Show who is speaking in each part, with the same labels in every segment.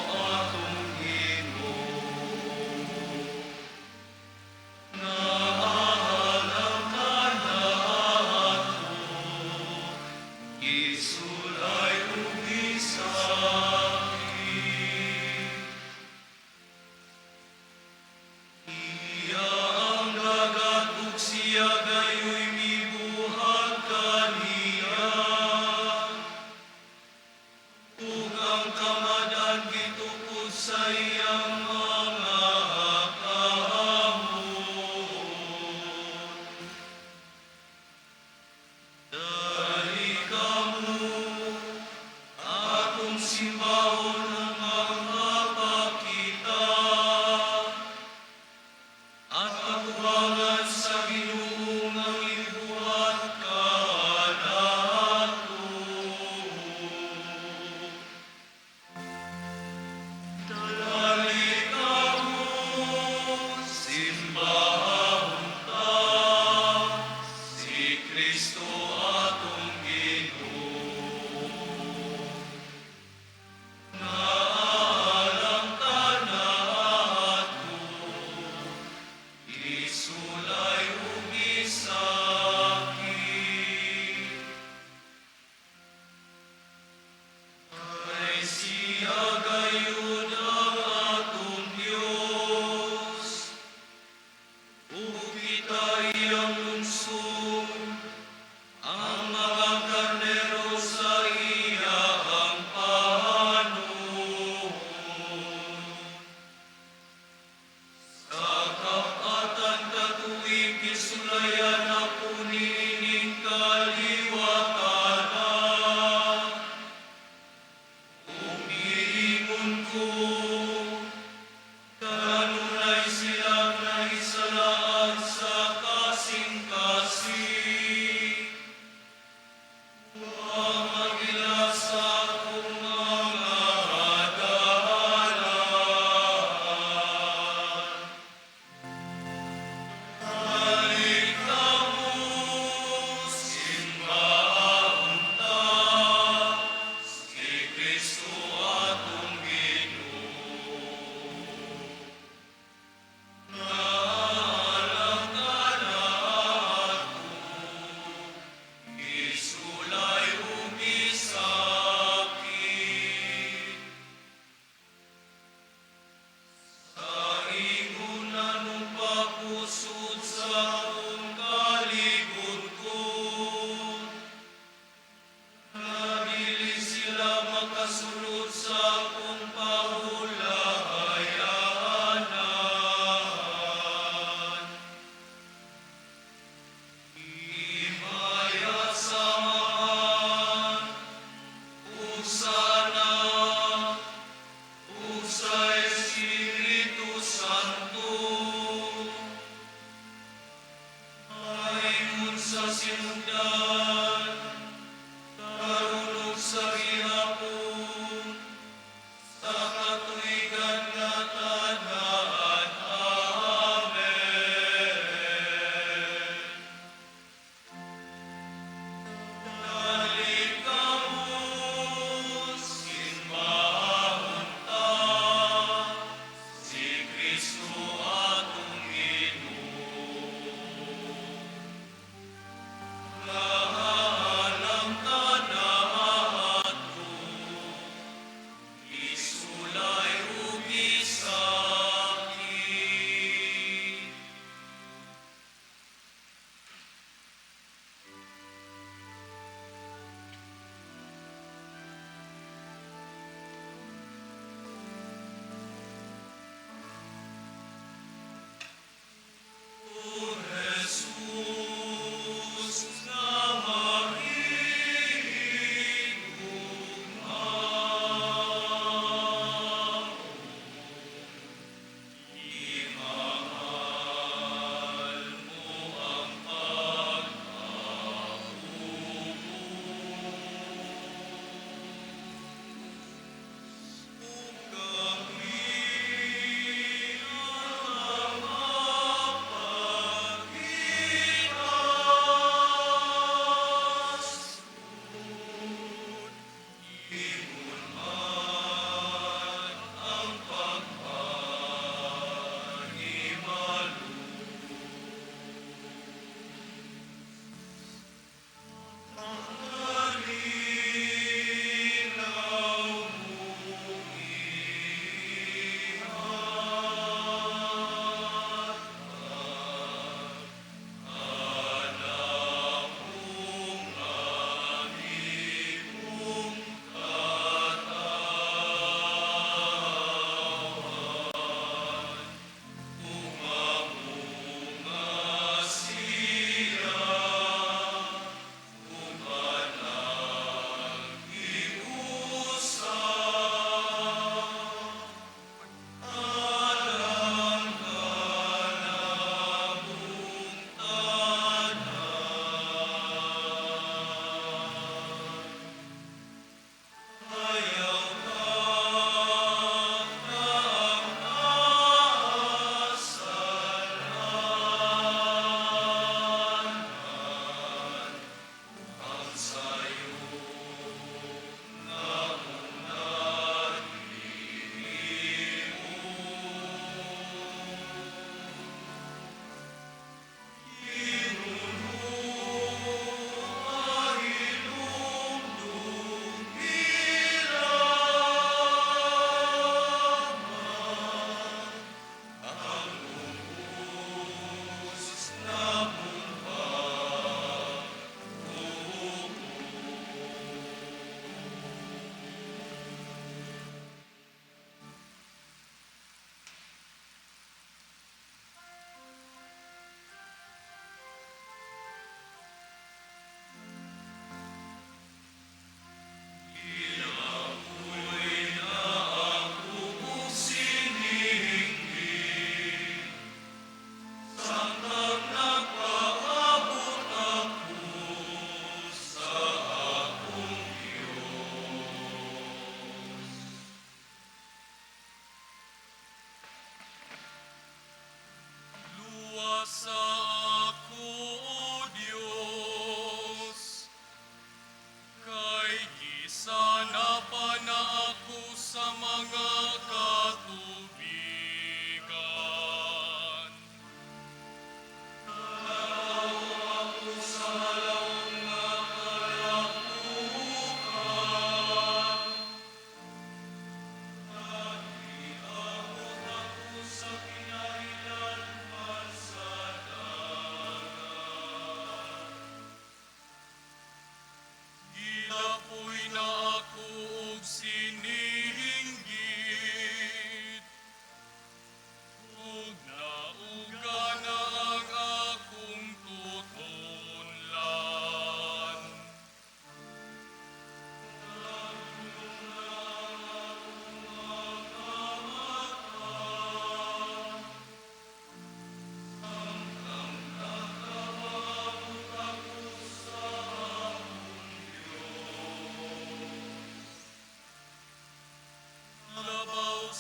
Speaker 1: Atong Ginoo. Naalang kanato, gisulay ug gisakit. Iya ang dagat ug siya gayo'y mibuhat kaniya. Ug ang kamad-an gitukod sa iyang mga kamot. Dali kamo, atong simbahon ang mangapakita at atubangan sa Ginoo nga mibuhat kanato. Dali kamo, simbahon ta si Kristo atong Ginoo. Naalang kanato, gisulay ug gisakit. Kay siya gayud ang atong Dios, ug kita iyang lungsod, ang mga karnero sa iyang panon. Sa kap-atan katuig gisulayan ako niining kaliwatana. Ug miingon ko, "Kanunay silang nahisalaad sa kasing-kasing. Wa mag-ila sa akong mga dalan." Dali kamo, simbahon ta si Kristo atong Ginoo.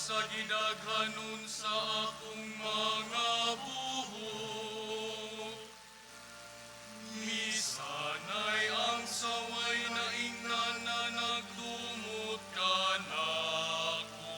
Speaker 1: Sa gidaghanon sa akong mga buhok. Misanay ang saway na ingnan na nagdumot kanako.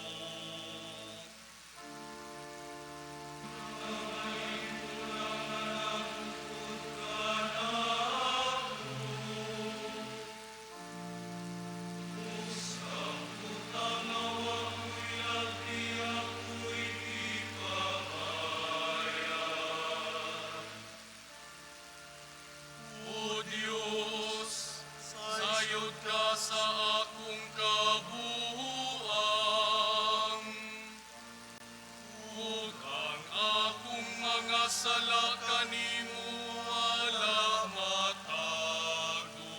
Speaker 1: O Diyos, sayod ka sa akong kabuang. Ug ang akong mga sala kanimo wala matago.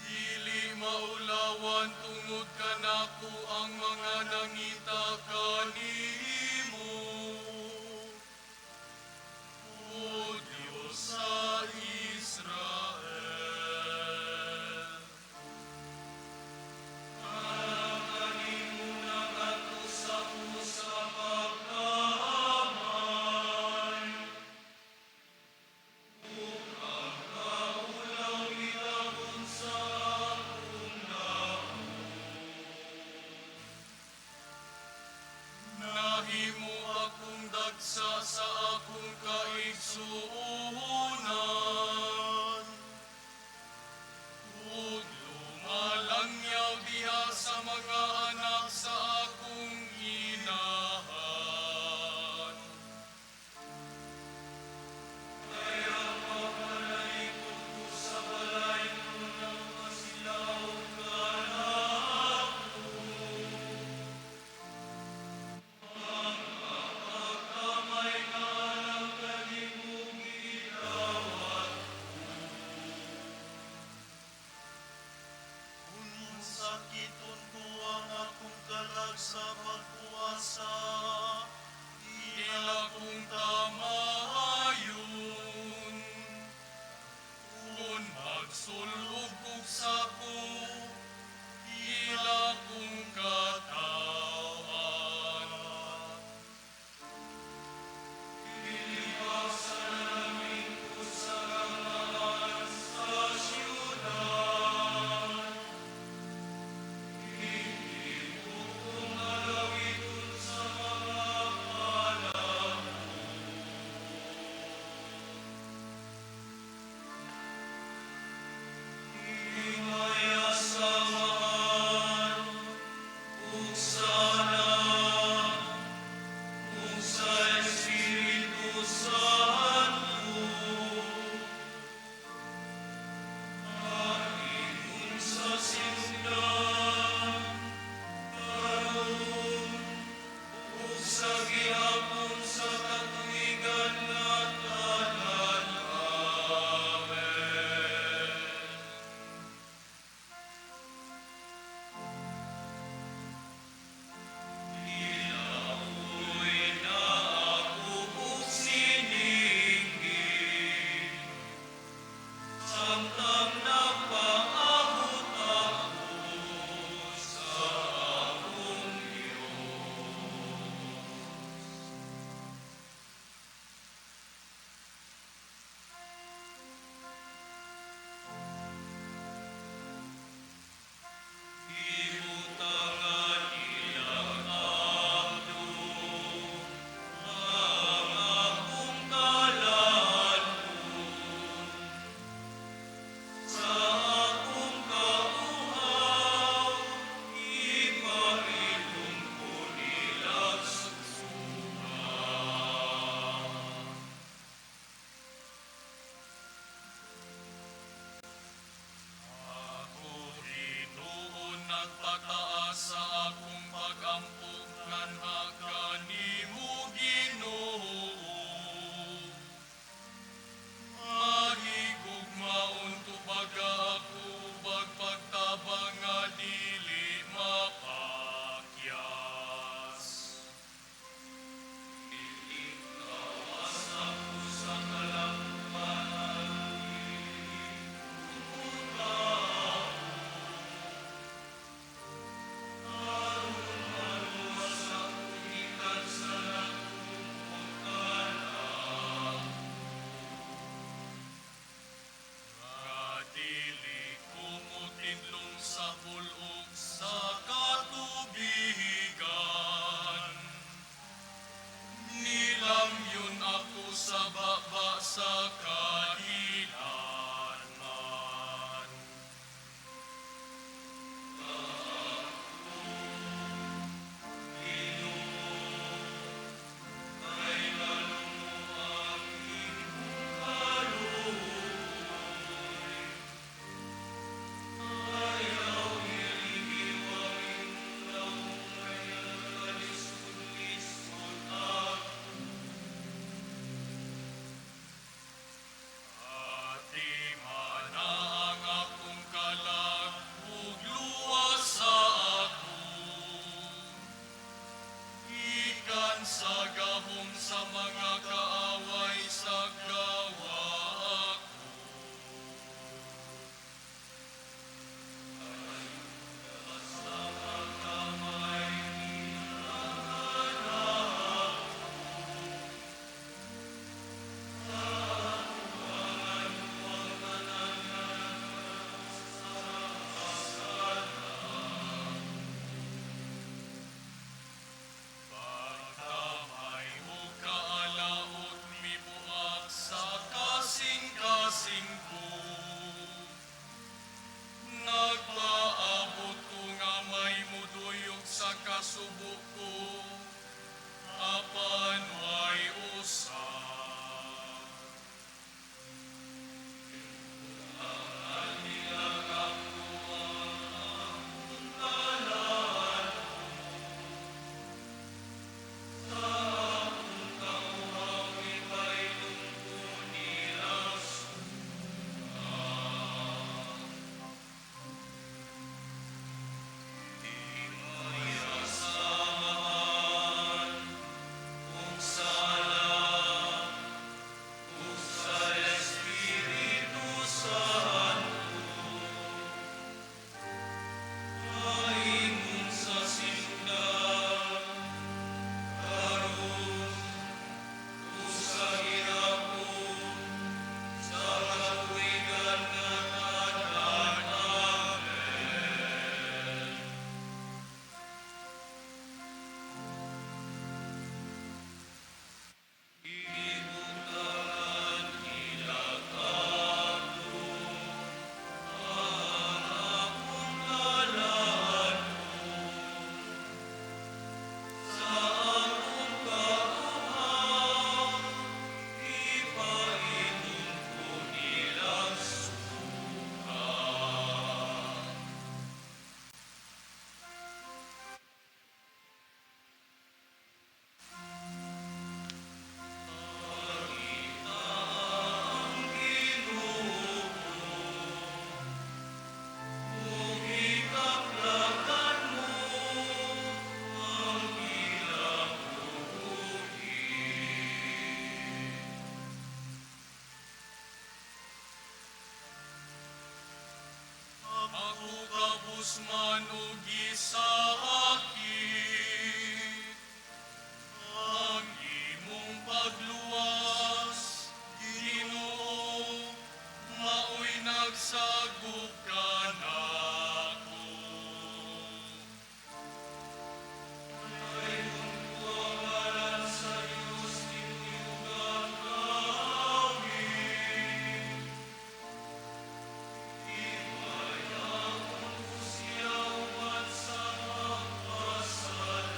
Speaker 1: Dili maulawan tungod kanako ang mga nangita kanimo. O Diyos sa Israel. Nahimo akong dagsa sa akong kaigsuonan. Ug lumalangyaw diha sa mga anak sa akong inahan.
Speaker 2: Kung sakiton ko ang akong kalag sa pagpuasa,
Speaker 1: Ila kong tamayon. Kung magsulog kog sako, ila kong katawan. Gitusman ug gisaakit ang imong pagluwas, Ginoo, mao'y nagsagop kanako. Dayon ko ang ngalan sa Dios tinuig ug awit. Himayaon ko siya uban sa magpasalamat.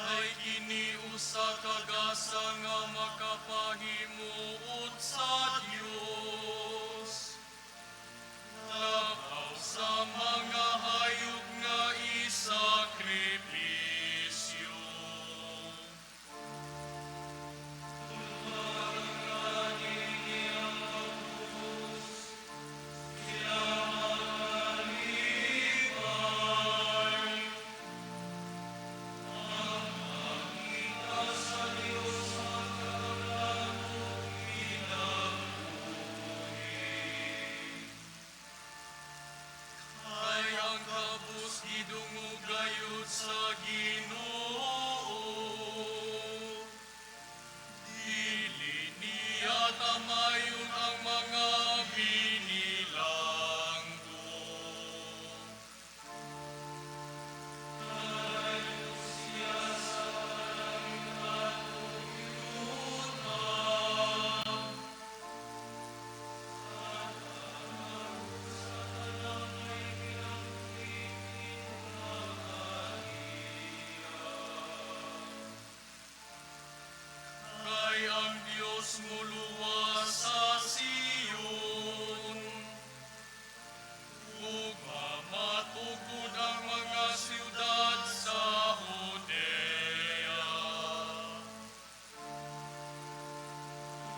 Speaker 1: Kay kini usa ka gasa nga makapahimuot sa Dios, labaw sa mga hayop nga isakripisyo. Niini ang kabus, sila makalipay. Ang pagkita sa Dios magkadagong kinabuhi. Kay ang kabus gidungog gayud sa Ginoo. Dili niya tamayon ang mga binilanggo. Dayon siya sa tanang yuta. Sa tanang may kinabuhi kaniya. Kay ang Dios moluwas sa Sion, ug mamatugod ang mga siyudad sa Judea.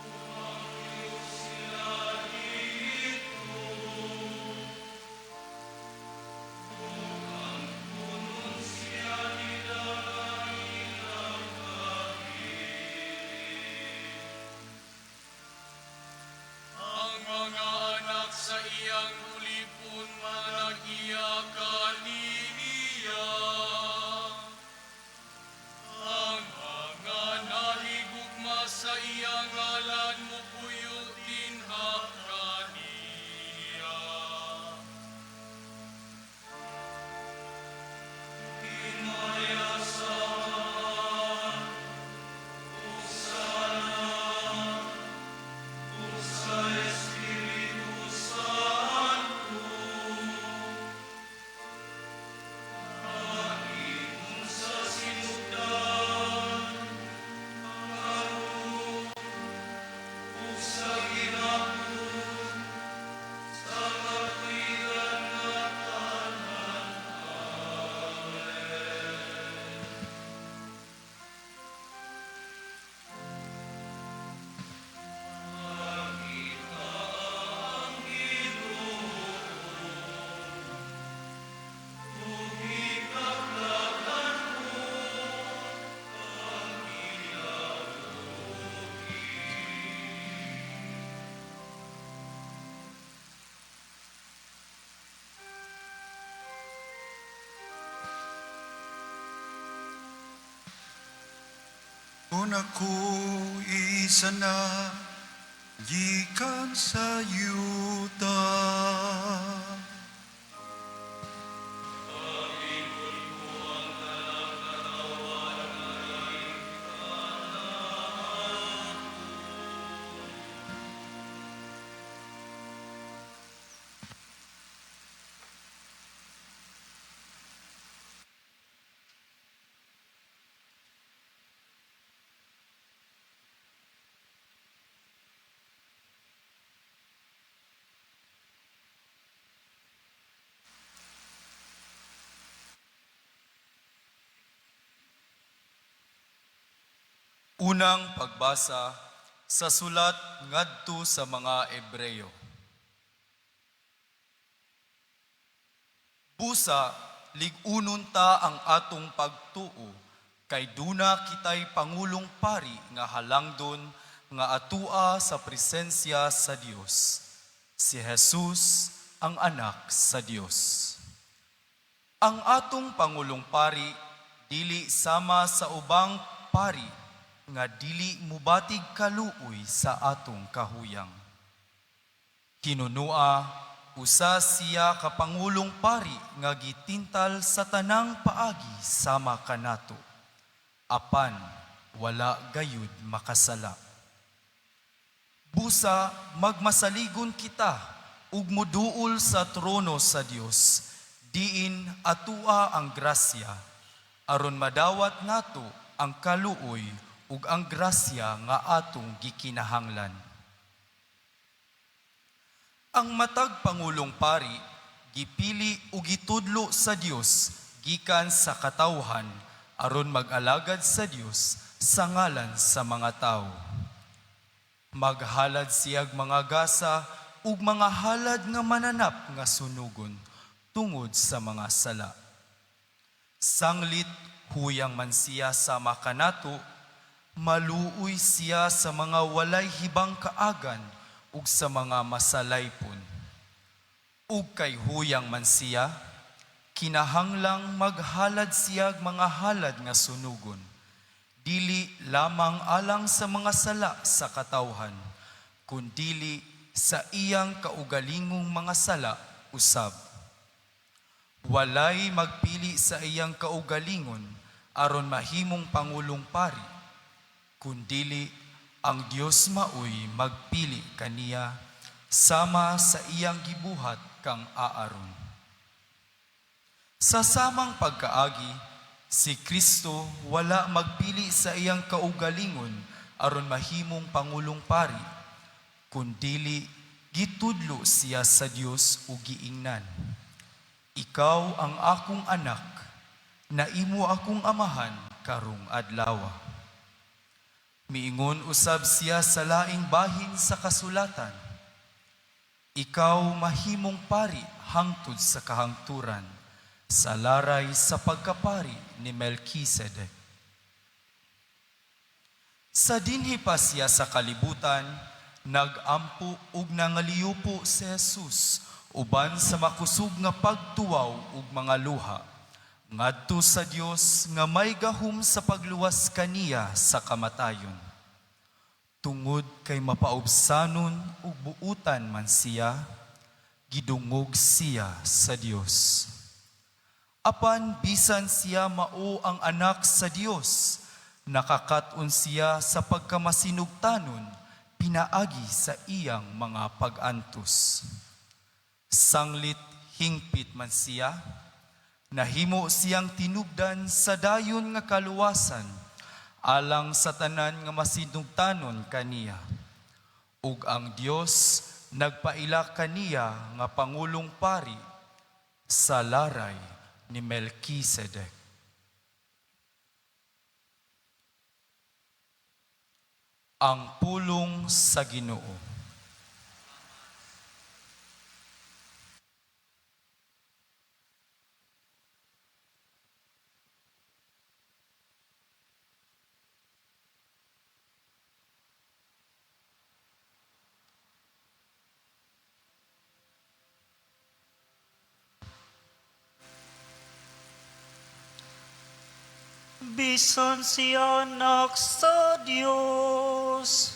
Speaker 1: Umangkon sila didto, ug angkonon siya nila nga ilang kabilin. Ang mga anak sa iyang ulipon manag-iya kaniya. Ang mga nahigugma sa iyang ngalan mopuyo dinha kaniya. Himaya sa Amahan, ug sa Anak, ug sa Espiritu Santo. Kahiun sa sinugdan, karon, ug sa gihapon, sa katuigan nga tanan. Amen. Makita ang Ginoo, ug hikaplakan ko ang kinabuhi.
Speaker 2: Kung ako isa na gikan sa yuta.
Speaker 1: Paingon ko ang tanang katawhan nga lain kanako.
Speaker 3: Unang pagbasa sa sulat ngadto sa mga Ebreyo. Busa, lig-unon ta ang atong pagtuo kay duna kitay pangulong pari nga halangdon nga atua sa presensya sa Dios. Si Jesus ang anak sa Dios. Ang atong pangulong pari dili sama sa ubang pari nga dili mubatig kaluoy sa atong kahuyang. Hinunua, usa siya ka pangulong pari nga gitintal sa tanang paagi sama kanato. Apan wala gayud makasala. Busa magmasaligon kita ug moduol sa trono sa Dios, diin atua ang grasya, aron madawat nato ang kaluoy ug ang grasya nga atong gikinahanglan. Ang matag pangulong pari gipili ug gitudlo sa Dios gikan sa katawhan aron mag-alagad sa Dios sa ngalan sa mga tawo. Maghalad siyag mga gasa ug mga halad nga mananap nga sunugon tungod sa mga sala. Sanglit huyang man siya sama kanato, maluoy siya sa mga walay hibang kaagan ug sa mga masalaypon. Ug kay huyang man siya, kinahanglang maghalad siyag mga halad nga sunugon, dili lamang alang sa mga sala sa katawhan, kundili sa iyang kaugalingong mga sala usab. Walay magpili sa iyang kaugalingon aron mahimong pangulong pari, kundili ang Dios maoy magpili kaniya sama sa iyang gibuhat kang Aaron. Sa samang pagkaagi, si Kristo wala magpili sa iyang kaugalingon aron mahimong pangulong pari, kundili gitudlo siya sa Dios ug giingnan, "Ikaw ang akong anak, naimo akong amahan karong adlawa." Miingon usab siya sa laing bahin sa kasulatan, "Ikaw mahimong pari hangtod sa kahangturan, sa laray sa pagkapari ni Melkisedek." Sa dinhi pa siya sa kalibutan, nagampo ug nangaliupo si Jesus uban sa makusog nga pagtuwaw ug mga luha ngadto sa Dios nga may gahom sa pagluwas kaniya sa kamatayon. Tungod kay mapaubsanon ug buutan man siya, gidungog siya sa Dios. Apan bisan siya mao ang anak sa Dios, nakakat-on siya sa pagkamasinugtanon pinaagi sa iyang mga pag-antos. Sanglit hingpit man siya, nahimo siyang tinubdan sa dayon nga kaluwasan alang sa tanan nga masinugtanon kaniya. Ug ang Dios nagpaila kaniya nga pangulong pari sa laray ni Melkisedek. Ang pulong sa Ginoo.
Speaker 1: Bisan siya anak sa Dios,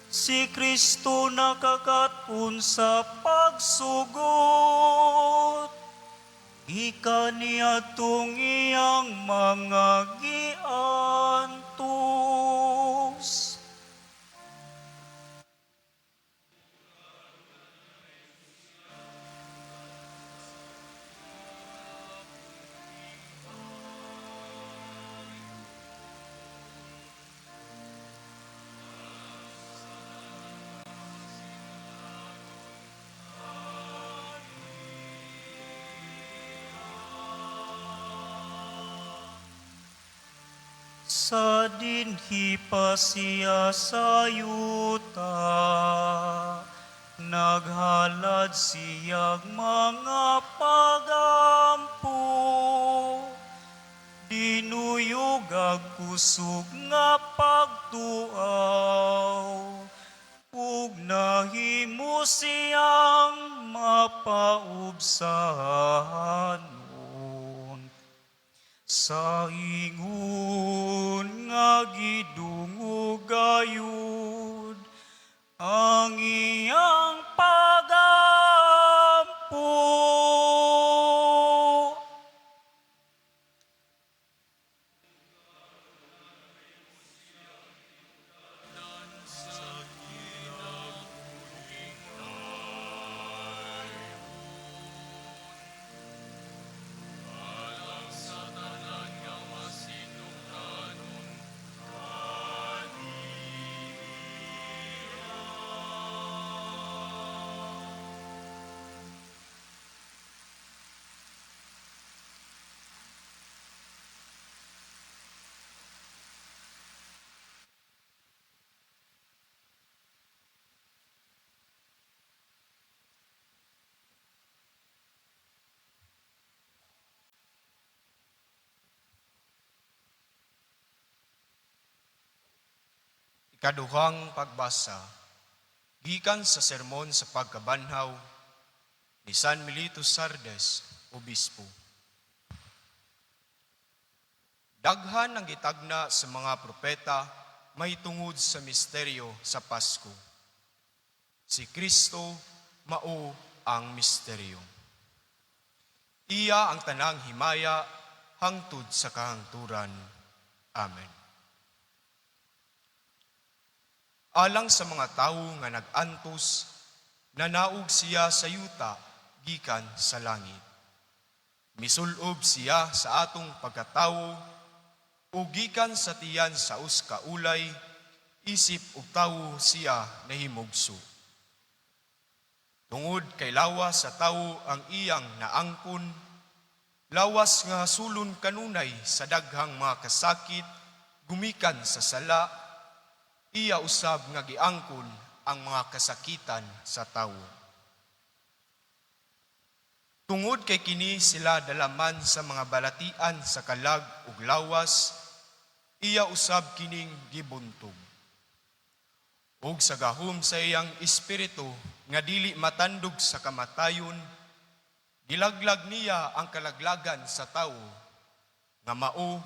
Speaker 1: si Kristo nakakat-on sa pagsugot. Gikan niadtong iyang mga giantos. Sa dinhi pa siya sa yuta, naghalad siyag mga pagampo, dinuyog ag kusog nga pagtuaw, ug nahimo siyang paubsanon. Sa ingon nga gidungog gayud ang iyang pagampo.
Speaker 4: Ikaduhang pagbasa, gikan sa sermon sa pagkabanhaw ni San Melito Sardes, Obispo. Daghan ang gitagna sa mga propeta mahitungod sa misteryo sa Pasko. Si Kristo mao ang misteryo. Iya ang tanang himaya hangtod sa kahangturan. Amen. Alang sa mga tawo nga nag-antos, nanaog siya sa yuta gikan sa langit. Misulob siya sa atong pagkatawo ug gikan sa tiyan sa usa ka ulay, isip og tawo siya nahimugso. Tungod kay lawas sa tawo ang iyang naangkon, lawas nga hasulon kanunay sa daghang mga kasakit gumikan sa sala, iya usab nga giangkon ang mga kasakitan sa tawo. Tungod kay kini sila dalaman sa mga balatian sa kalag ug lawas, iya usab kining gibuntog. Ug sa gahom sa iyang espiritu nga dili matandog sa kamatayon, gilaglag niya ang kalaglagan sa tawo nga mao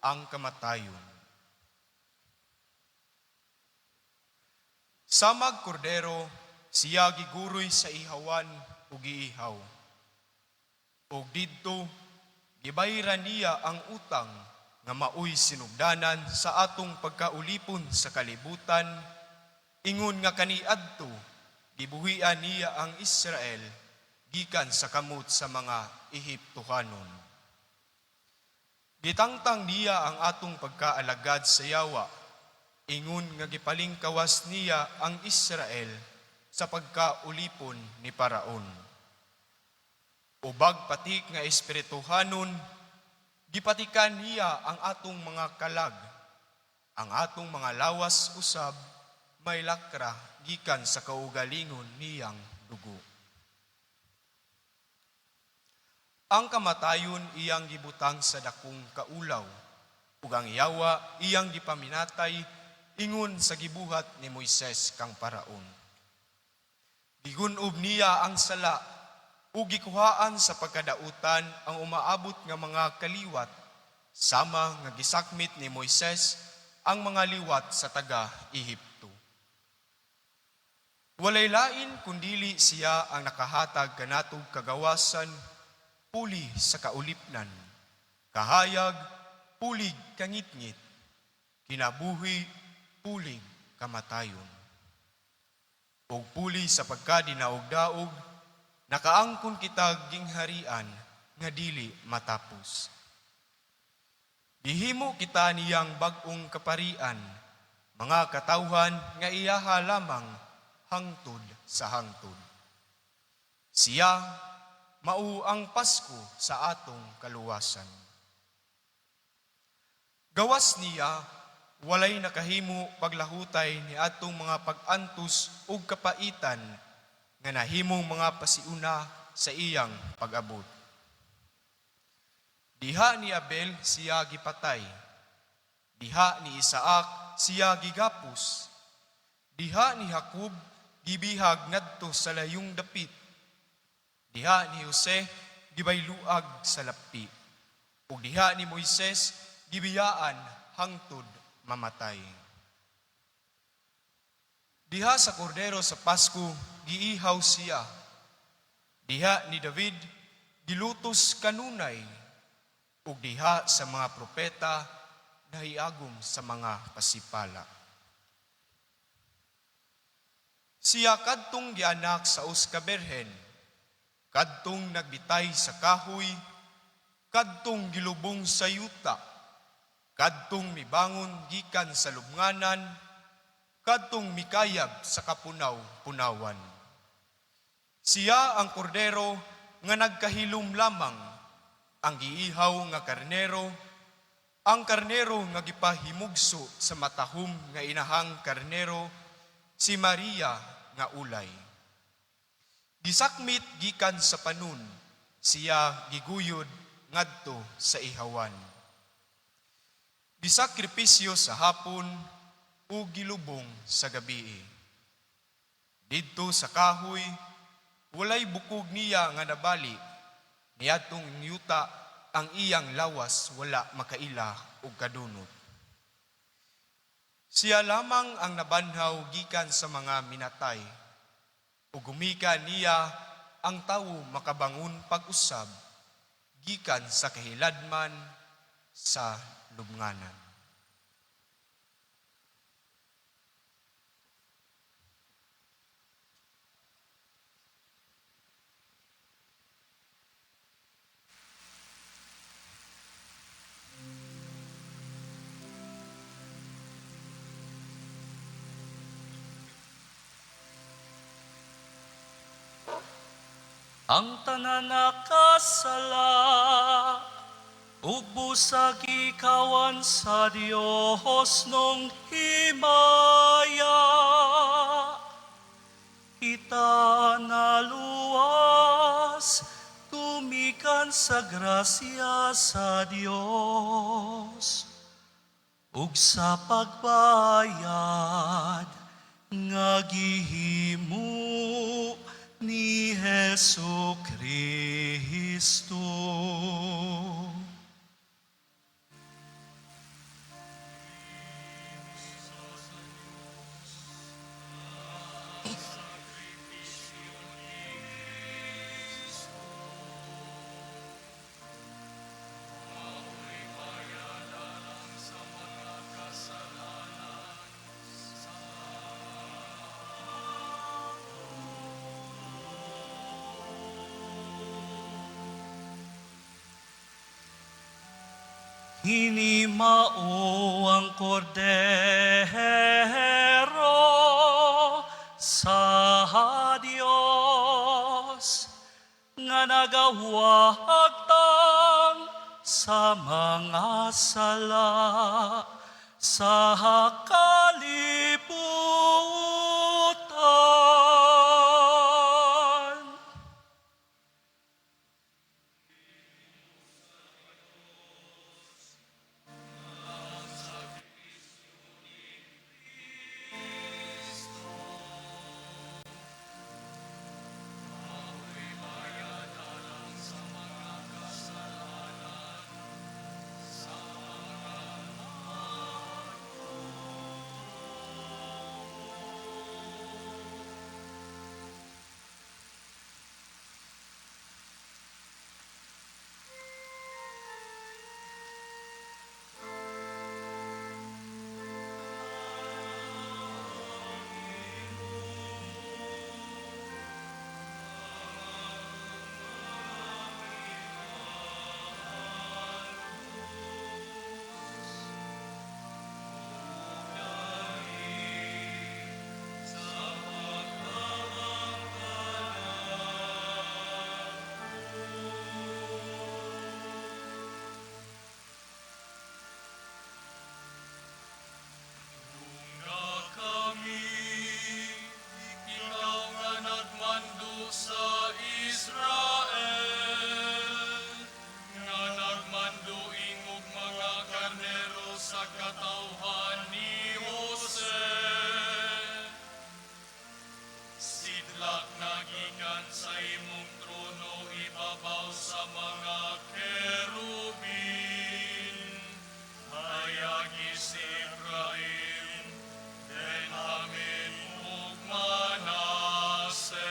Speaker 4: ang kamatayon. Samag kordero, siya giguroy sa ihawan ug giihaw. Ug didto gibayran niya ang utang nga maoy sinugdanan sa atong pagkaulipon sa kalibutan, ingon nga kaniadto gibuhian niya ang Israel gikan sa kamot sa mga Ehiptohanon. Gitangtang niya ang atong pagkaalagad sa yawa, ingon nga gipalingkawas niya ang Israel sa pagkaulipon ni Paraon. Ubag patik nga espirituhanon, gipatikan niya ang atong mga kalag, ang atong mga lawas usab may lakra gikan sa kaugalingon niyang dugo. Ang kamatayon iyang gibutang sa dakong kaulaw, ug ang yawa iyang gipaminatay ingon sa gibuhat ni Moises kang Paraon. Gigunob niya ang sala ug gikuhaan sa pagkadautan ang umaabot nga mga kaliwat, sama nga gisakmit ni Moises ang mga liwat sa taga Ehipto. Walay lain kundili siya ang nakahatag kanatog kagawasan puli sa kaulipnan, kahayag pulig kangitngit, kinabuhi pulig kamatayon. Ug puli sa pagkadinaog-daog, nakaangkon kita gingharian nga dili matapos. Gihimo kita niyang bag-ong kaparian, mga katawhan nga iyaha lamang hangtod sa hangtod. Siya mao ang Pasko sa atong kaluwasan. Gawas niya, walay nakahimo paglahutay ni atong mga pag-antos ug kapaitan nga nahimong mga pasiuna sa iyang pag-abot. Diha ni Abel siya gipatay. Diha ni Isaac siya gigapos. Diha ni Jacob gibihag ngadto sa layong dapit. Diha ni Jose gibayluag sa lapi, ug diha ni Moises gibiyaan hangtod mamatay. Diha sa kordero sa Pasko giihaw siya. Diha ni David gilutos kanunay, ug diha sa mga propeta nahiagom sa mga pasipala. Siya kadtong gianak sa us ka birhen, kadtong nagbitay sa kahoy, kadtong gilubong sa yuta, kadtong mibangon gikan sa lubnganan, kadtong mikayab sa kapunaw-punawan. Siya ang kordero nga nagkahilom lamang, ang giihaw nga karnero, ang karnero nga gipahimugso sa matahom nga inahang karnero, si Maria nga ulay. Gisakmit gikan sa panon, siya giguyod ngadto sa ihawan. Gisakripisyo sa hapon ug gilubong sa gabii. Didto sa kahoy, walay bukog niya nga nabali, niadtong yuta ang iyang lawas wala makaila og kadunot. Siya lamang ang nabanhaw gikan sa mga minatay, ug gumika niya ang tawo makabangon pag-usab gikan sa kahiladman sa lubnganan.
Speaker 1: Ang tanan nakasala ug busag gikawan sa Dios nung himaya. Kita naluwas tumikan sa grasya sa Dios ug sa pagbayad nga gihimo ni Hesu Kristo. Kini mao ang kordero sa Dios nga nagawagtang sa mga sala sa kalibutan.
Speaker 5: Kami, ikaw nga nagmando sa Israel, nga nagmando ingog mga karnero sa katawhan ni Jose. Sidlak na gikan sa imong trono. mga kerubin. Hayagi si Ephraim, Benjamin ug Manasseh.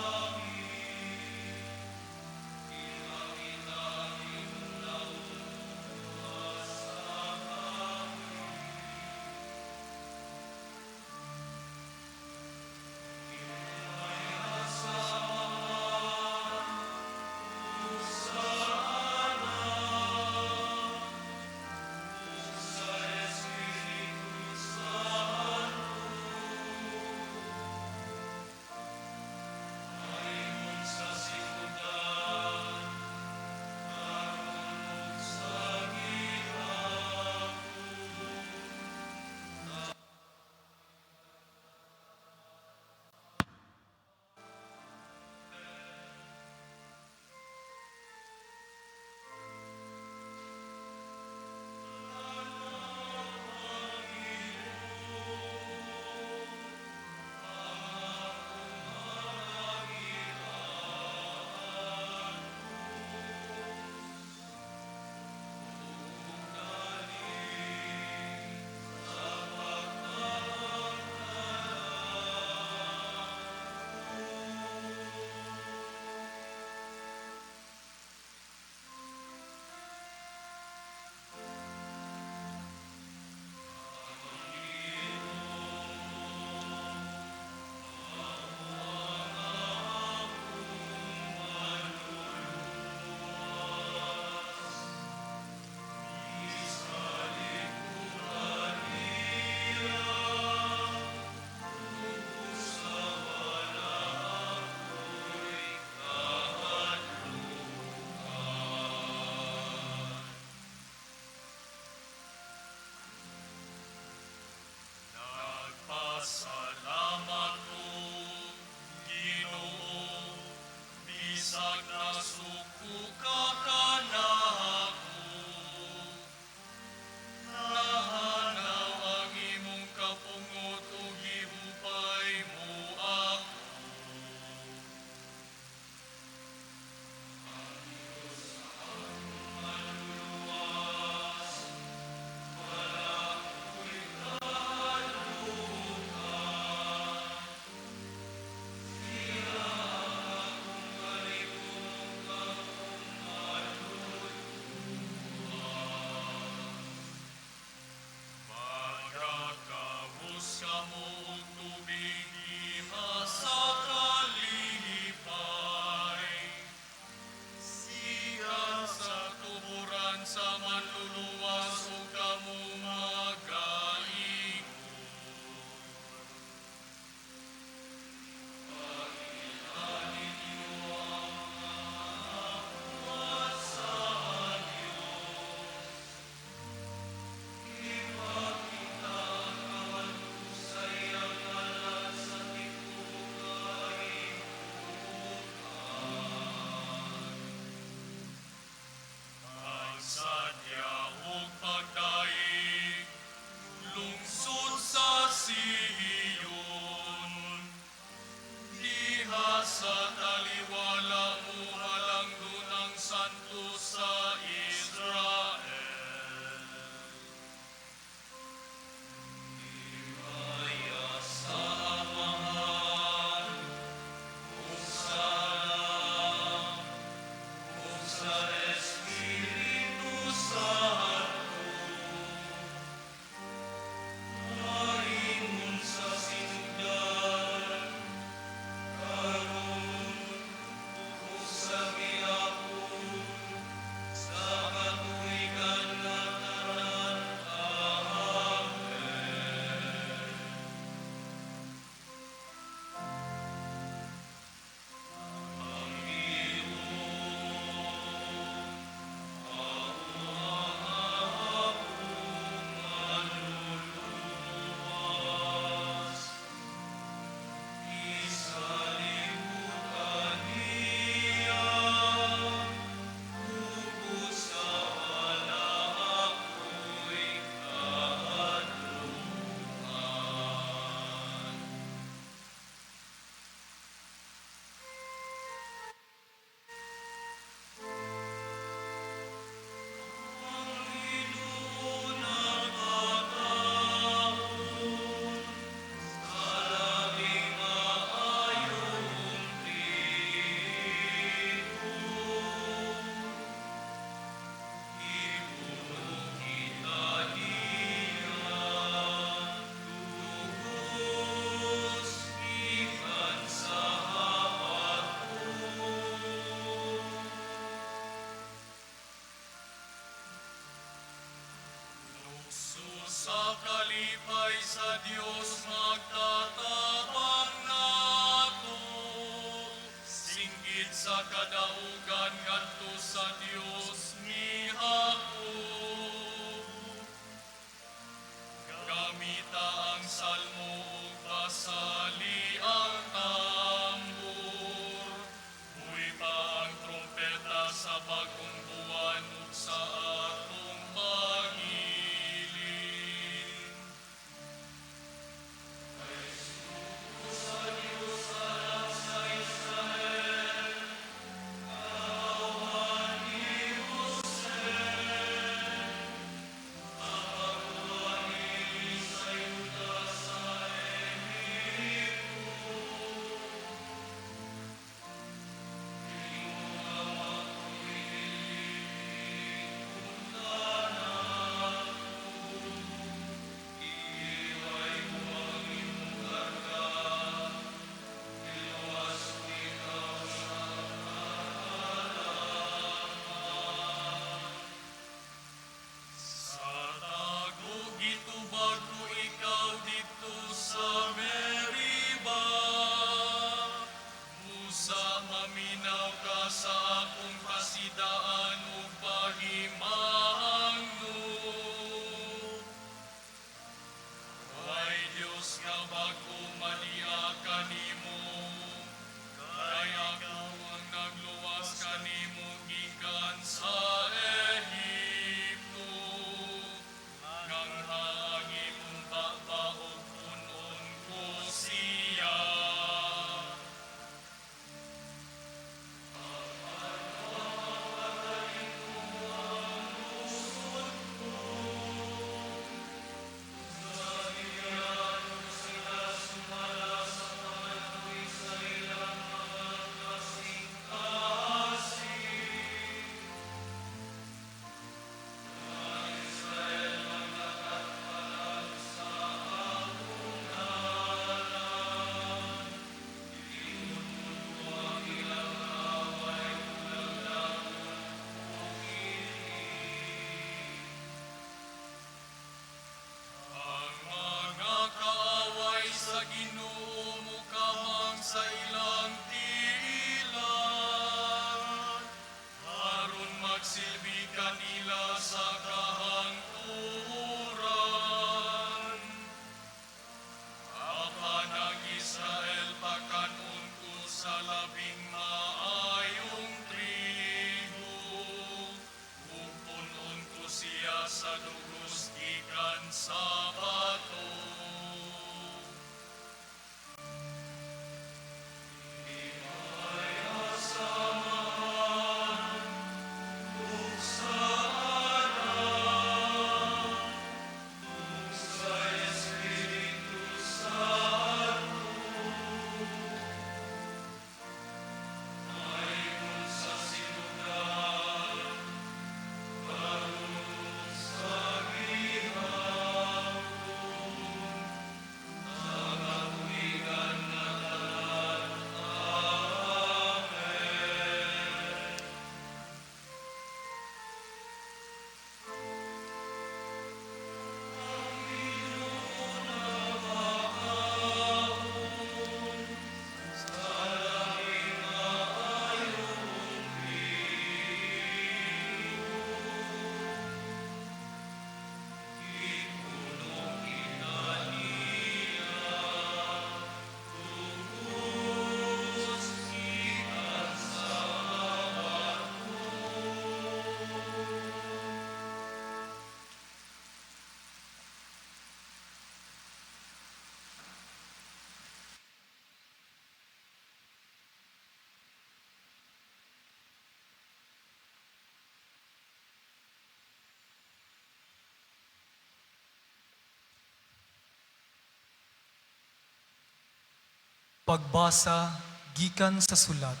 Speaker 6: Pagbasa gikan sa sulat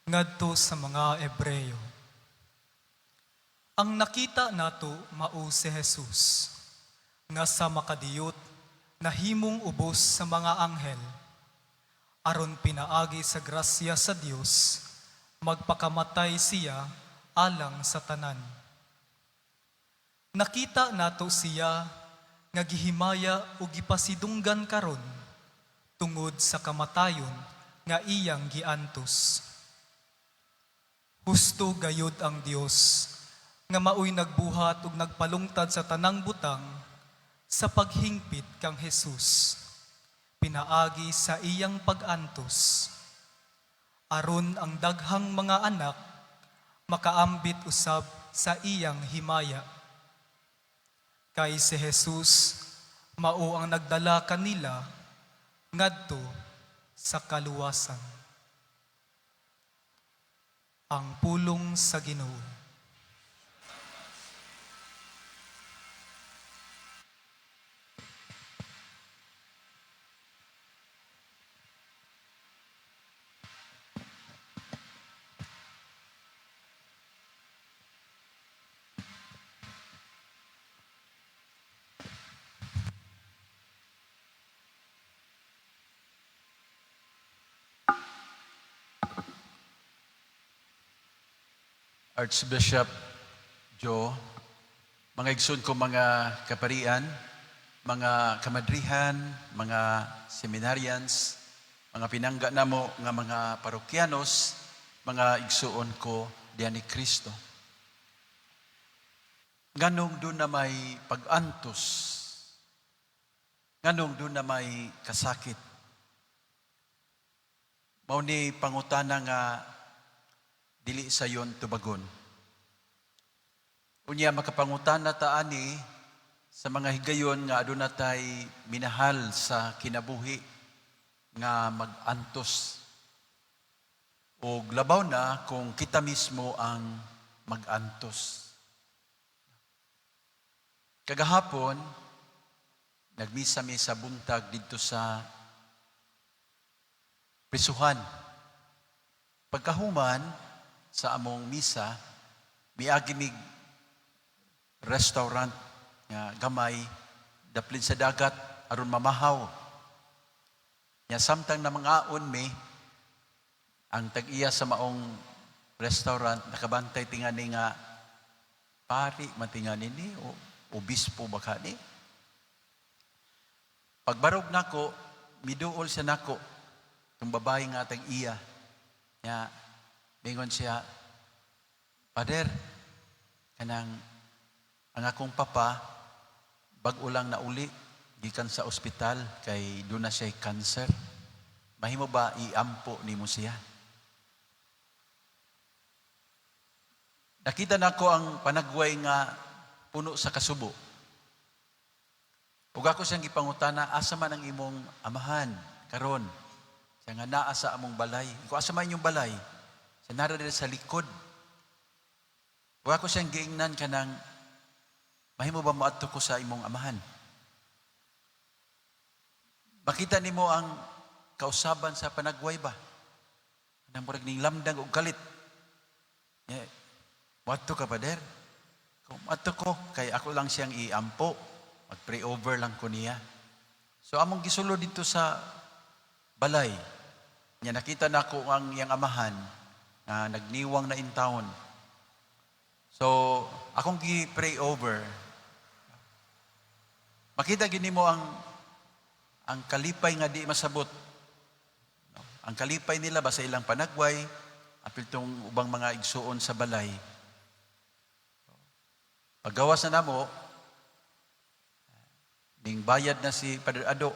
Speaker 6: ngadto sa mga Ebreyo. Ang nakita nato mao si Jesus, nga sa makadiyot nahimong ubos sa mga anghel, aron pinaagi sa grasya sa Dios magpakamatay siya alang sa tanan. Nakita nato siya nga gihimaya ug gipasidunggan karon tungod sa kamatayon nga iyang giantos. Husto gayud ang Dios nga maoy nagbuhat ug nagpalungtad sa tanang butang sa paghingpit kang Jesus pinaagi sa iyang pag-antos, aron ang daghang mga anak makaambit usab sa iyang himaya. Kay si Jesus mao ang nagdala kanila ngadto sa kaluwasan. Ang pulong sa Ginoo.
Speaker 7: Archbishop Joe, mga igsoon ko, mga kaparian, mga kamadrihan, mga seminarians, mga pinangga namo nga mga parokyanos, mga igsuon ko diyan ni Kristo. Nganong doon na may pag-antos, nganong doon na may kasakit? Mao ni pangutana nga dili sayon tubagon. Unya makapangutana ta ani sa mga higayon nga aduna tay minahal sa kinabuhi nga mag-antos, og labaw na kung kita mismo ang mag-antos. Kagahapon, nagmisa mi sa buntag didto sa prisuhan. Pagkahuman sa among misa, miagi mig restaurant nga gamay daplin sa dagat aron mamahaw. Nya samtang namangaon mi, ang tag-iya sa maong restaurant nakabantay tingani nga pari man tingani ni o obispo baka ni. Pagbarog nako, miduol siya nako itong babae nga tag-iya. Nya mingon siya, "Pader, kanang ang akong papa bag-o lang nauli gikan sa ospital kay doon na siya cancer. Mahimo ba iampo nimo siya?" Nakita nako ang panagway nga puno sa kasubo. Ug ako siyang gipangutana, "Asa man ang imong amahan karon?" Siya nga, "Naa sa among balay." Ko, "Asa man inyong balay?" Siya, "Nara diri sa likod." Ug ako siyang giingnan kanang, "Mahimo ba moadto ko sa imong amahan?" Makita nimo ang kausaban sa panagway ba? Nang murag ning lamdang og kalit. Yeah. "Moadto ka, Pader?" Kung moadto ko, kay ako lang siyang iampo. Mag-pray over lang ko niya. So among gisulod dito sa balay. Nya nakita nako ang iyang amahan nga nagniwang na in town. So akong gi-pray over. Makita gini mo ang kalipay nga di masabot. No? Ang kalipay nila ba sa ilang panagway, apil tong ubang mga igsuon sa balay. Paggawas na namo, ning bayad na si Padre Ado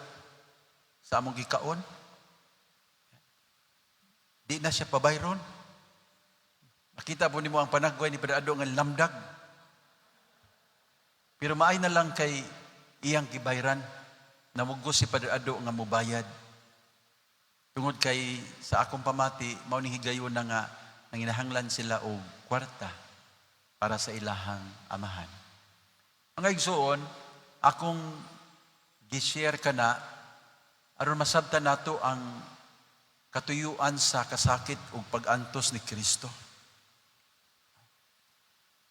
Speaker 7: sa among gikaon. Di na siya pabayron. Makita po nimo ang panagway ni Padre Ado nga lamdag. Pero maay na lang kay iyang gibayran. Namugos si Padre Ado nga mubayad. Tungod kay sa akong pamati, mao ning higayon na nga nanginahanglan sila og kwarta para sa ilahang amahan. Mga igsuon, akong gi-share kana aron masabtan nato ang Katuyuan sa kasakit ug pag-antos ni Kristo.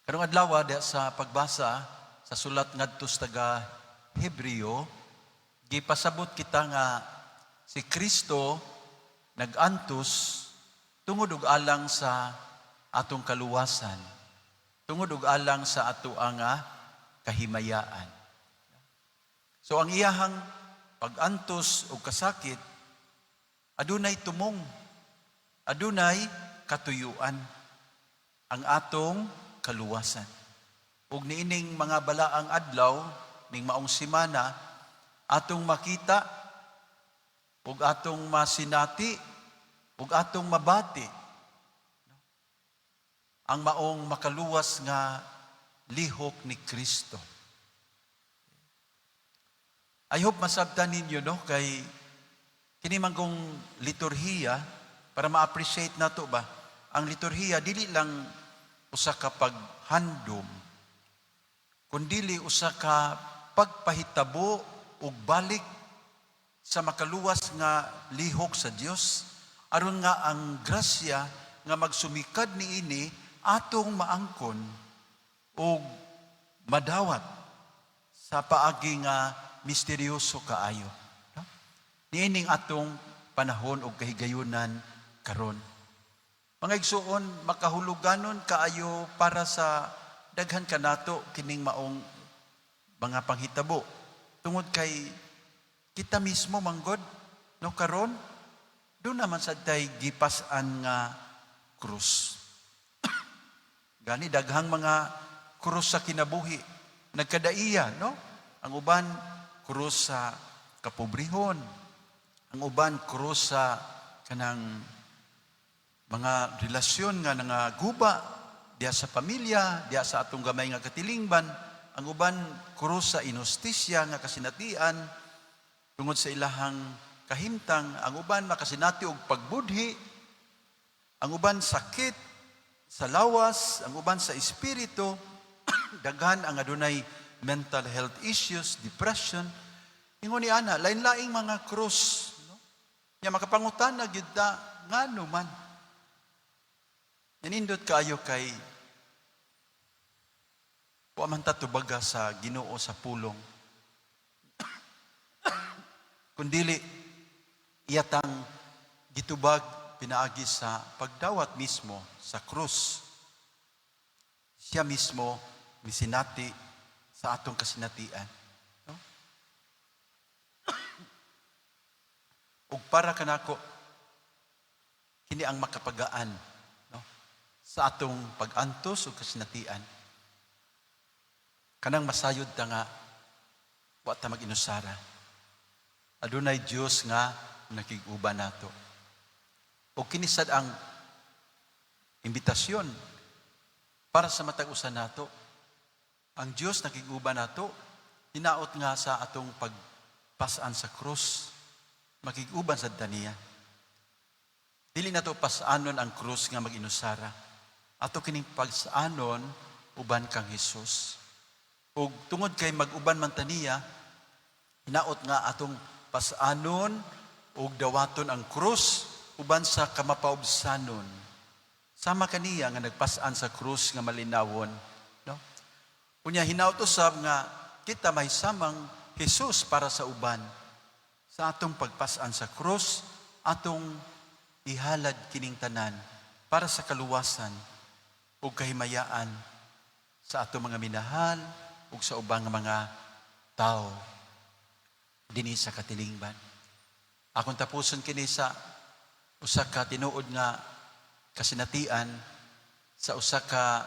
Speaker 7: Karong adlaw, diha sa pagbasa sa sulat ngadto sa taga Hebreo, gipasabot kita nga si Kristo nag-antos tungod ug alang sa atong kaluwasan, tungod ug alang sa ato ang kahimayaan. So ang iyahang pag-antos ug kasakit adunay tumong, adunay katuyuan, ang atong kaluwasan. Ug niining mga balaang adlaw ning maong simana, atong makita ug atong masinati ug atong mabati ang maong makaluwas nga lihok ni Kristo. I hope masabtan ninyo, no, kay kini man kong liturhiya, para ma-appreciate nato ba, ang liturhiya dili lang usa ka paghandom kundili usa ka pagpahitabo ug balik sa makaluwas nga lihok sa Dios, aron nga ang grasya nga magsumikad niini atong maangkon ug madawat sa paagi nga misteryoso kaayo, no? Niining atong panahon ug kahigayunan karon. Mga igsuon, makahuluganon kaayo para sa daghan kanato kining maong mga panghitabo. Tungod kay kita mismo manggod, no, karon duna man sad tay gipas-an nga krus. Gani daghang mga krus sa kinabuhi nagkadaiya, no? Ang uban, krus sa kapobrehon. Ang uban, krus sa kanang mga relasyon nga nangaguba diha sa pamilya, diha sa atong gamay nga katilingban. Ang uban, krus sa inhustisya nga kasinatian tungod sa ilahang kahimtang. Ang uban, makasinati og pagbudhi. Ang uban, sakit sa lawas, ang uban sa espiritu. Daghan ang adunay mental health issues, depression. Ingon ni ana, lain-laing mga krus, no? Nya makapangutana gyud ta, ngano man? Nanindot kaayo kay wa man ta tubaga sa Ginoo sa pulong. Kundili iyatang gitubag pinaagi sa pagdawat mismo sa krus. Siya mismo misinati sa atong kasinatian. No? Ug para kanako, kini ang makapagaan, no, sa atong pag-antos o kasinatian. Kanang masayod ta nga wa ta mag-inusara. Adunay Dios nga nakig-uban nato. O kini sad ang imbitasyon para sa matag usa nato. Ang Dios nakig-uban nato, hinaot nga sa atong pagpasan sa krus, makig-uban sad ta niya. Dili nato pasanon ang krus nga mag-inusara. Ato kining pagsanon uban kang Hesus. Ug tungod kay mag-uban man ta niya, hinaot nga atong pasanon ug dawaton ang krus uban sa kamapaubsanon. Sama kaniya nga nagpasan sa krus nga malinawon, no? Unya hinaot usab nga kita may samang Jesus para sa uban. Sa atong pagpasan sa krus, atong ihalad kining tanan para sa kaluwasan ug kahimayaan sa atong mga minahal ug sa ubang mga tao dinhi sa katilingban. Akong tapuson kini sa usa ka tinuod nga kasinatian sa usa ka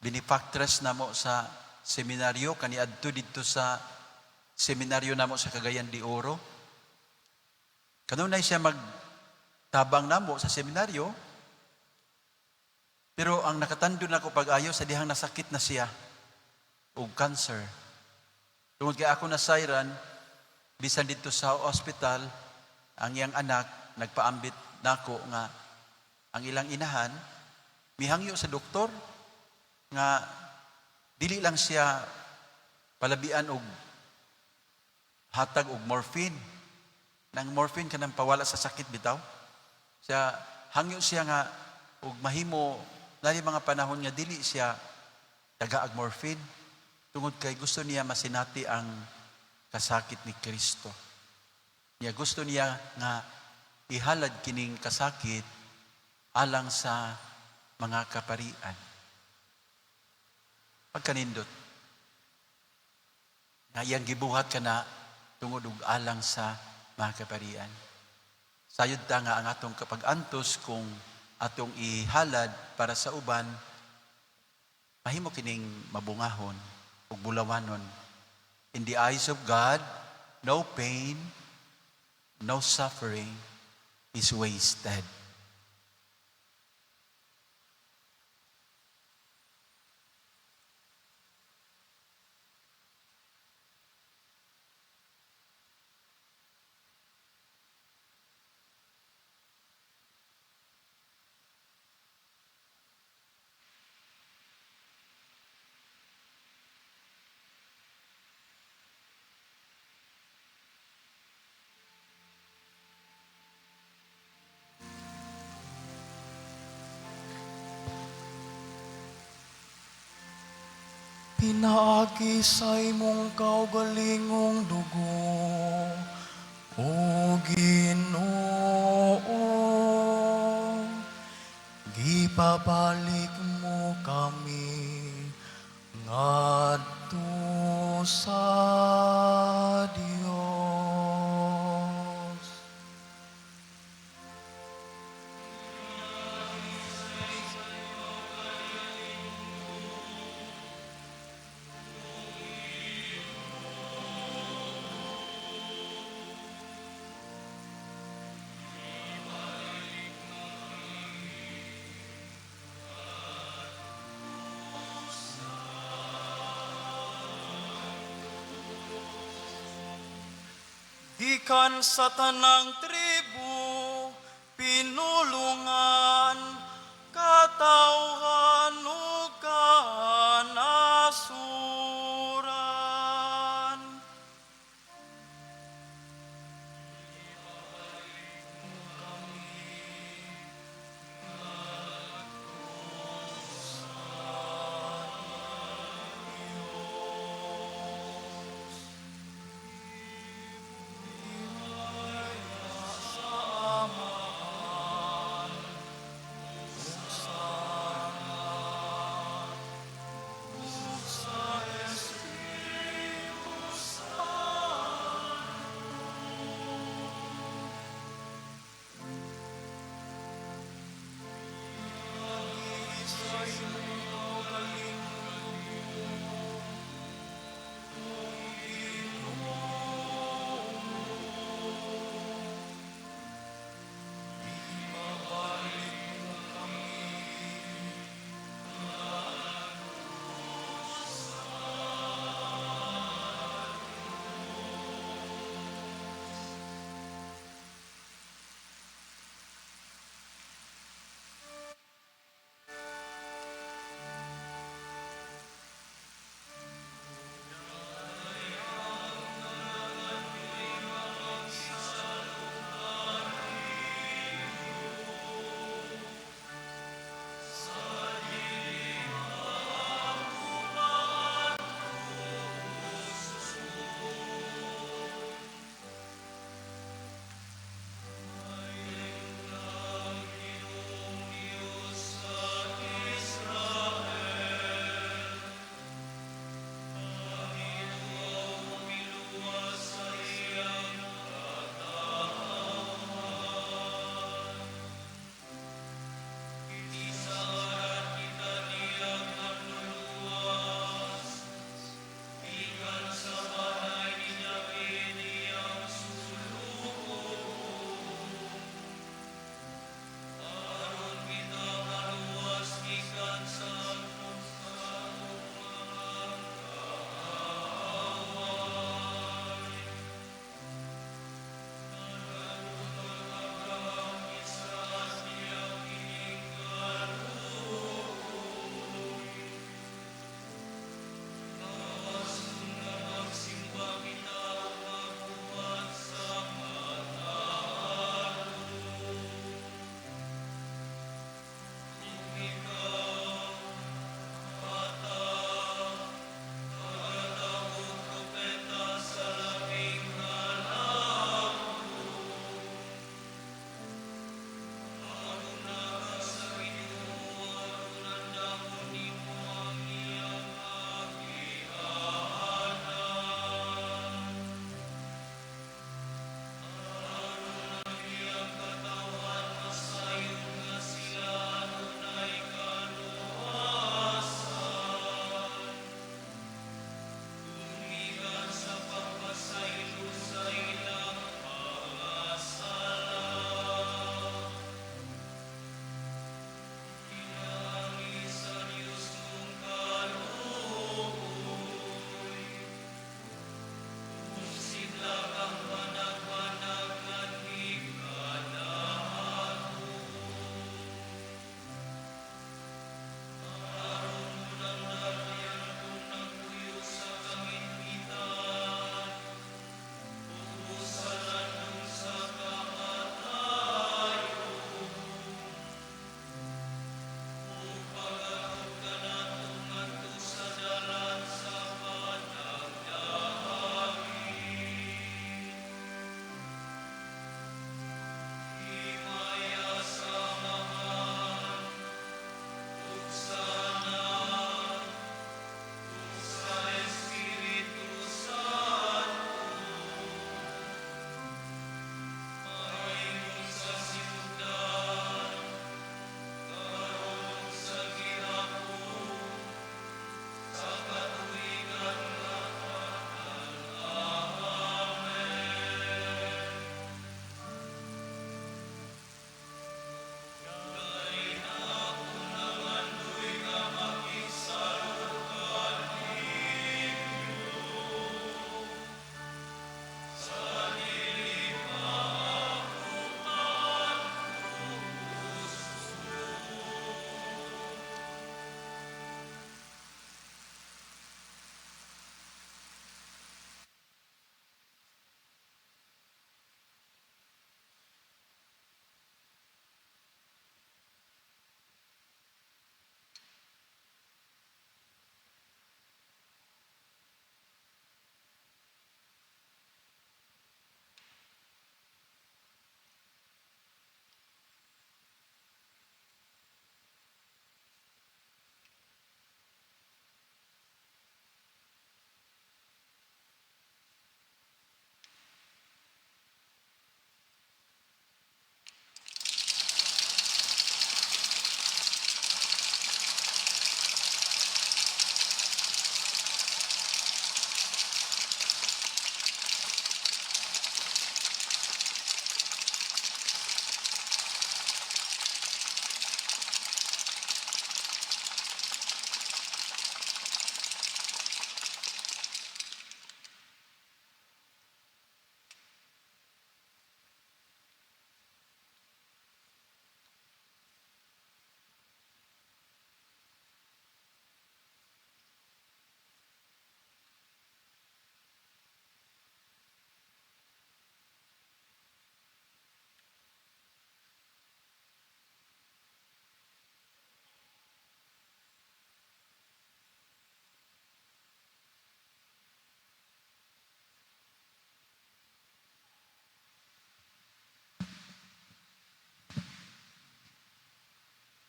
Speaker 7: benefactress namo sa seminaryo kaniadto didto sa seminaryo namo sa Cagayan de Oro. Kanunay siya magtabang namo sa seminaryo, pero ang nakatando nako pag-ayo sa dihang nasakit na siya og cancer. Tungod kay ako nasayran, bisan didto sa ospital, ang iyang anak nagpaambit nako nga ang ilang inahan mihangyo sa doktor nga dili lang siya palabian og hatag og morphine. Nang morphine, kanang pawala sa sakit bitaw. Siya hangyo siya nga og mahimo nari mga panahon nga dili siya tagaag morphine tungod kay gusto niya masinati ang kasakit ni Kristo. Niya gusto niya nga ihalad kining kasakit alang sa mga kaparian. Pagkanindot, nga iyang gibuhat kana tungod og alang sa mga kaparian. Sayod ta nga ang atong kapag-antos kung atong ihalad para sa uban, mahimo kining mabungahon ug bulawanon. In the eyes of God, no pain, no suffering is wasted.
Speaker 5: Pinaagi sa imong kaugalingong dugo, O Ginoo, gipabalik mo kami ngadto sa Dios. Gikan sa tanang tribu, pinulungan, katawhan ug kanasuran. Sa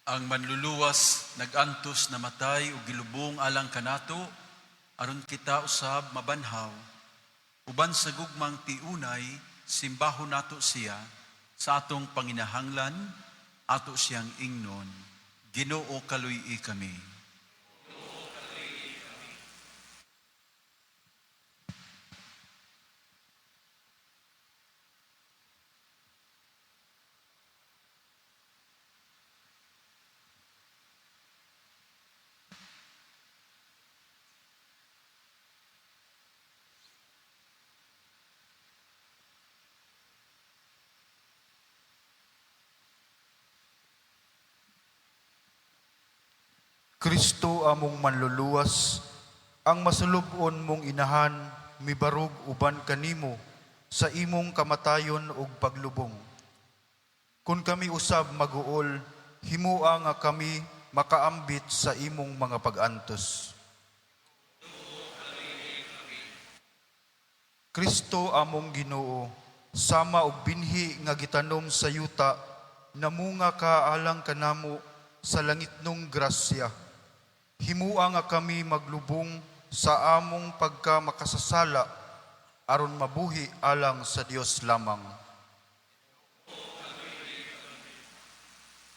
Speaker 7: Ang manluluwas nagantos namatay ug gilubong alang kanato aron kita usab mabanhaw. Uban sa gugmang tiunay, simbahon nato siya sa atong panginahanglan, ato siyang ingnon, Ginoo, kaluy-i kami.
Speaker 2: Kristo among manluluwas, ang masulub-on mong inahan, mibarog uban kanimo sa imong kamatayon ug paglubong. Kun kami usab maguol, himua nga kami makaambit sa imong mga pag-antos. Kristo among Ginoo, sama og binhi nga gitanom sa yuta, namunga ka alang kanamo sa langitnong grasya. Himua nga kami maglubong sa among pagka makasasala aron mabuhi alang sa Dios lamang.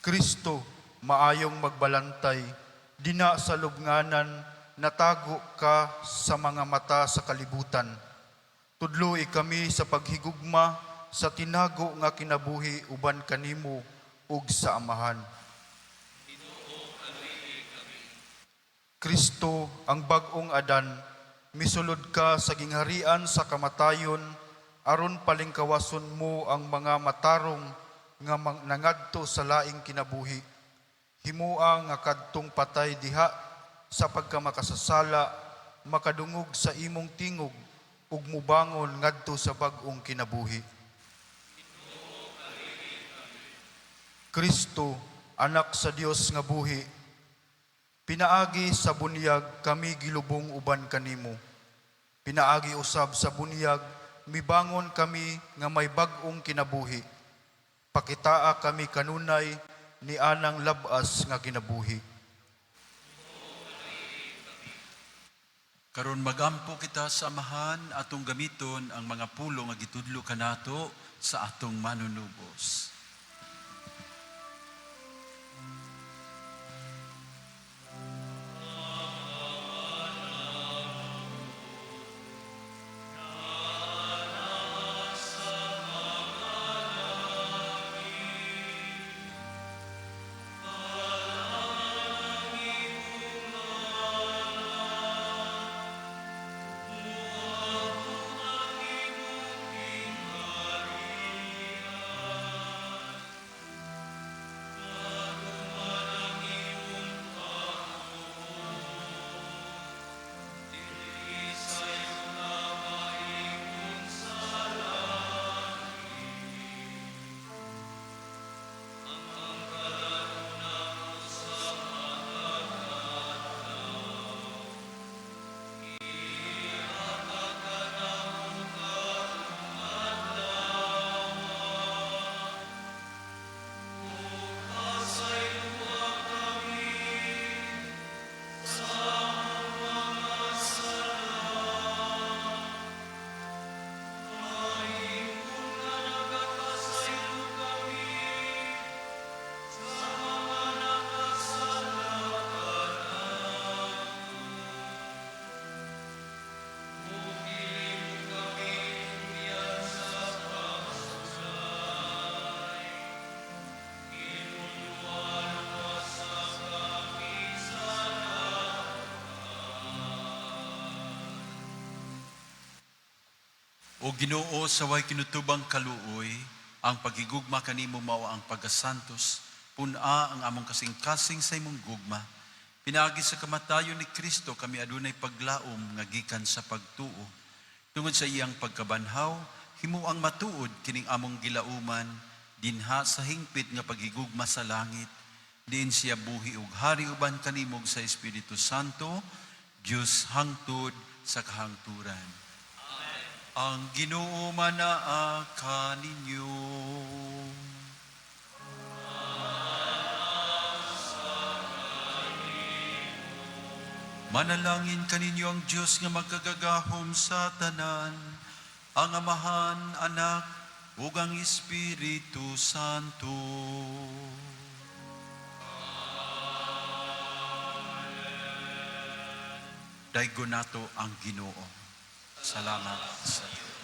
Speaker 2: Kristo, maayong magbalantay, dina sa lubnganan, natago ka sa mga mata sa kalibutan. Tudloi kami sa paghigugma sa tinago nga kinabuhi uban kanimo ug sa Amahan. Kristo, ang bag-ong Adan, misulod ka sa gingharian sa kamatayon aron palingkawason mo ang mga matarong nga nangadto sa laing kinabuhi. Himua nga kadtong patay diha sa pagkamakasasala makadungog sa imong tingog ug mubangon ngadto sa bag-ong kinabuhi. Kristo, anak sa Dios nga buhi, pinaagi sa bunyag kami gilubong uban kanimo. Pinaagi usab sa bunyag mibangon kami nga may bag-ong kinabuhi. Pakitaa kami kanunay ni anang labas nga kinabuhi.
Speaker 7: Karon magampo kita sa Amahan, atong gamiton ang mga pulong nga gitudlo kanato sa atong manunubos. O Ginoo, sa way kinutubang kaluoy, ang pagigugma kanimo mao ang pagkasantos, pun-a ang among kasing-kasing sa imong gugma. Pinaagi sa kamatayon ni Kristo kami adunay paglaom nga gikan sa pagtuo. Tungod sa iyang pagkabanhaw, himuang matuod kining among gilauman dinha sa hingpit nga paghigugma sa langit. Diin siya buhi ug hari uban kanimo sa Espiritu Santo, Dios hangtod sa kahangturan. Ang Ginoo manaa kaninyo. Manalangin kaninyo ang Dios nga makagagahom sa tanan, ang Amahan, Anak, ug ang Espiritu Santo. Daygon nato ang Ginoo. Salamat sa Dios.